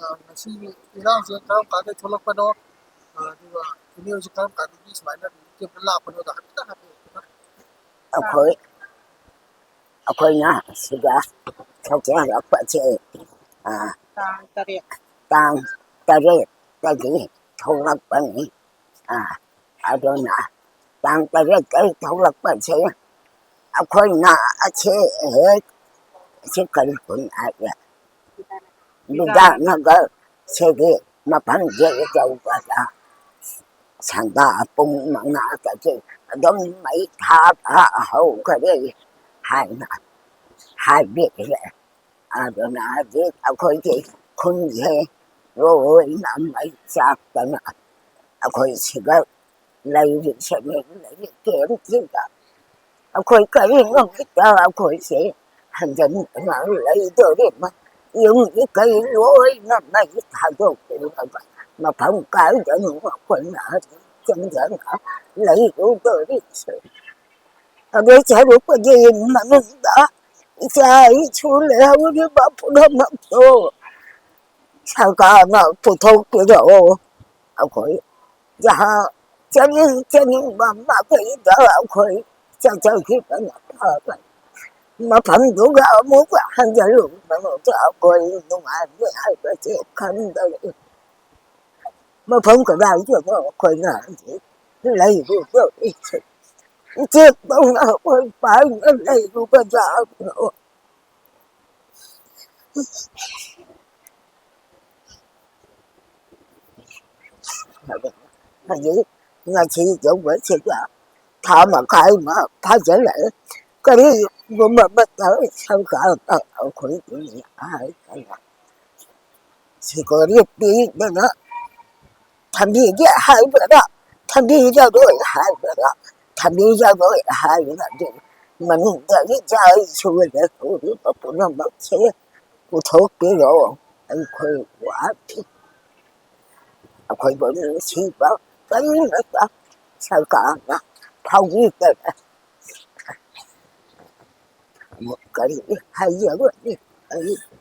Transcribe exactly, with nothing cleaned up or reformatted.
ꯑ, ꯉꯁꯤꯒꯤ ꯏꯔꯥꯡꯁꯦ ꯀꯔꯝ ꯀꯥꯟꯗ ꯊꯣꯛꯂꯛꯄꯅꯣ? ꯑ, ꯑꯗꯨꯒ ꯏꯅꯦ ꯍꯣꯏꯁꯦ ꯀꯔꯝ ꯀꯥꯟꯗꯒꯤ ꯁꯨꯃꯥꯏꯅ ꯔꯤꯂꯤꯐ ꯀꯦꯝꯞꯇ ꯂꯥꯛꯄꯅꯣꯗꯣ ꯍꯥꯏꯐꯦꯠꯇꯪ ꯍꯥꯏꯕꯤꯌꯨ꯫ ꯑꯩꯈꯣꯏ, ꯑꯩꯈꯣꯏꯅ ꯁꯤꯗ ꯊꯣꯛꯆꯔꯛꯄꯁꯦ, ꯑ, ꯇꯥꯡ ꯇꯔꯦꯠ꯫ ꯇꯥꯡ ꯇꯔꯦꯠꯇꯒꯤ ꯊꯣꯛꯂꯛꯄꯅꯤ꯫ ꯑ, ꯑꯗꯨꯅ ꯇꯥꯡ ꯇꯔꯦꯠꯇꯒꯤ ꯊꯣꯛꯂꯛꯄꯁꯦ ꯑꯩꯈꯣꯏꯅ ꯑꯁꯤ ꯍꯦꯛ, ꯑꯁꯤ ꯀꯔꯤ ꯈꯨꯟ ꯍꯥꯏꯒꯦ? ꯕꯤꯗ꯭ꯌꯥꯅꯒꯔ ꯁꯤꯒꯤ ꯃꯐꯝꯁꯦ ꯌꯧꯕꯗ ꯁꯟꯗꯥ ꯄꯨꯡ ꯃꯉꯥꯗꯒꯤ ꯑꯗꯨꯝ ꯃꯩ ꯊꯥꯕ ꯍꯧꯈꯔꯦ ꯍꯥꯏꯅ ꯍꯥꯏꯕꯤꯔꯦ꯫ ꯑꯗꯨꯅ ꯍꯧꯖꯤꯛ ꯑꯩꯈꯣꯏꯒꯤ ꯈꯨꯟꯁꯦ ꯂꯣꯏꯅ ꯃꯩ ꯆꯥꯛꯇꯅ ꯑꯩꯈꯣꯏ ꯁꯤꯗ ꯂꯩꯔꯤꯁꯤꯅꯤ, ꯂꯩꯔꯤ ꯀꯦꯝꯁꯤꯗ꯫ ꯑꯩꯈꯣꯏ ꯀꯔꯤ ꯅꯨꯃꯤꯠꯇ ꯑꯩꯈꯣꯏꯁꯦ ꯍꯟꯖꯤꯟꯗꯅ ꯂꯩꯗꯣꯔꯤꯕ? ꯌꯨꯝꯒꯤ ꯀꯩ ꯂꯣꯏꯅ ꯃꯩ ꯊꯥꯗꯣꯛꯄꯤꯔꯒ ꯃꯐꯝ ꯀꯥꯏꯗꯅꯣ ꯑꯩꯈꯣꯏꯅ ꯍꯧꯖꯤꯛ ꯆꯪꯗꯅ ꯂꯩꯔꯨꯗꯣꯔꯤꯁꯦ꯫ ꯑꯗꯨ ꯁꯔꯨꯛꯄꯨꯗꯤ ꯃꯅꯨꯡꯗ ꯏꯆꯥ ꯏꯁꯨ ꯂꯩꯍꯧꯔꯤꯕ ꯄꯨꯝꯅꯃꯛꯇꯣ ꯁꯔꯀꯥꯔꯅ ꯄꯨꯊꯣꯛꯄꯤꯔꯛꯑꯣ꯫ ꯑꯩꯈꯣꯏ ꯖꯍꯥ ꯆꯠꯅꯤꯡ ꯆꯠꯅꯤꯡꯕ ꯃꯈꯩꯗ ꯑꯩꯈꯣꯏ ꯆꯠꯆꯈꯤꯕꯅ ꯐꯕꯅꯤ꯫ ꯃꯐꯝꯗꯨꯒ ꯑꯃꯨꯛ ꯍꯟꯖꯤꯜꯂꯨꯕꯗ ꯑꯩꯈꯣꯏ ꯅꯨꯡꯉꯥꯏꯕ ꯍꯥꯏꯕꯁꯦ ꯈꯪꯗꯔꯦ꯫ ꯃꯐꯝ ꯀꯗꯥꯏꯗꯅꯣ ꯑꯩꯈꯣꯏꯅ ꯍꯧꯖꯤꯛ ꯂꯩꯔꯨꯗꯧꯔꯤꯁꯦ? ꯎꯆꯦꯛꯇꯧꯅ ꯑꯩꯈꯣꯏ ꯄꯥꯏꯅ ꯂꯩꯔꯨꯕ ꯖꯥꯠꯂꯣ? ꯍꯧꯖꯤꯛ ꯉꯁꯤ ꯌꯧꯕꯁꯤꯗ ꯊꯥ ꯃꯈꯥꯏ ꯑꯃ ꯐꯥꯖꯤꯜꯂꯛꯑꯦ꯫ ꯀꯔꯤꯒꯨꯝꯕ ꯑꯃꯇ ꯁꯔꯀꯥꯔꯅ ꯑꯩꯈꯣꯏꯒꯤ ꯍꯥꯏꯗꯅ ꯁꯦꯀ꯭ꯌꯨꯔꯤꯇꯤꯗꯅ ꯊꯝꯕꯤꯒꯦ ꯍꯥꯏꯕꯗ ꯊꯝꯕꯤꯔꯔꯣꯏ ꯍꯥꯏꯕꯗ ꯊꯝꯕꯤꯔꯔꯣꯏ ꯍꯥꯏꯕꯗ ꯑꯗꯨ ꯃꯅꯨꯡꯗꯒꯤ ꯆꯥꯏ ꯁꯨꯔ ꯂꯩꯍꯧꯔꯤꯕ ꯄꯨꯝꯅꯃꯛꯁꯦ ꯄꯨꯊꯣꯛꯄꯤꯔꯣ꯫ ꯑꯩꯈꯣꯏ ꯋꯥꯠꯇꯦ꯫ ꯑꯩꯈꯣꯏꯕꯨ ꯅꯨꯡꯁꯤꯕ ꯀꯔꯤꯃꯠꯇ ꯁꯔꯀꯥꯔꯅ ꯐꯥꯎꯕꯤꯗꯔꯦ꯫ ꯑꯃꯨꯛ ꯀꯔꯤ ꯍꯥꯏꯖꯔꯨꯅꯤ? ꯑꯩ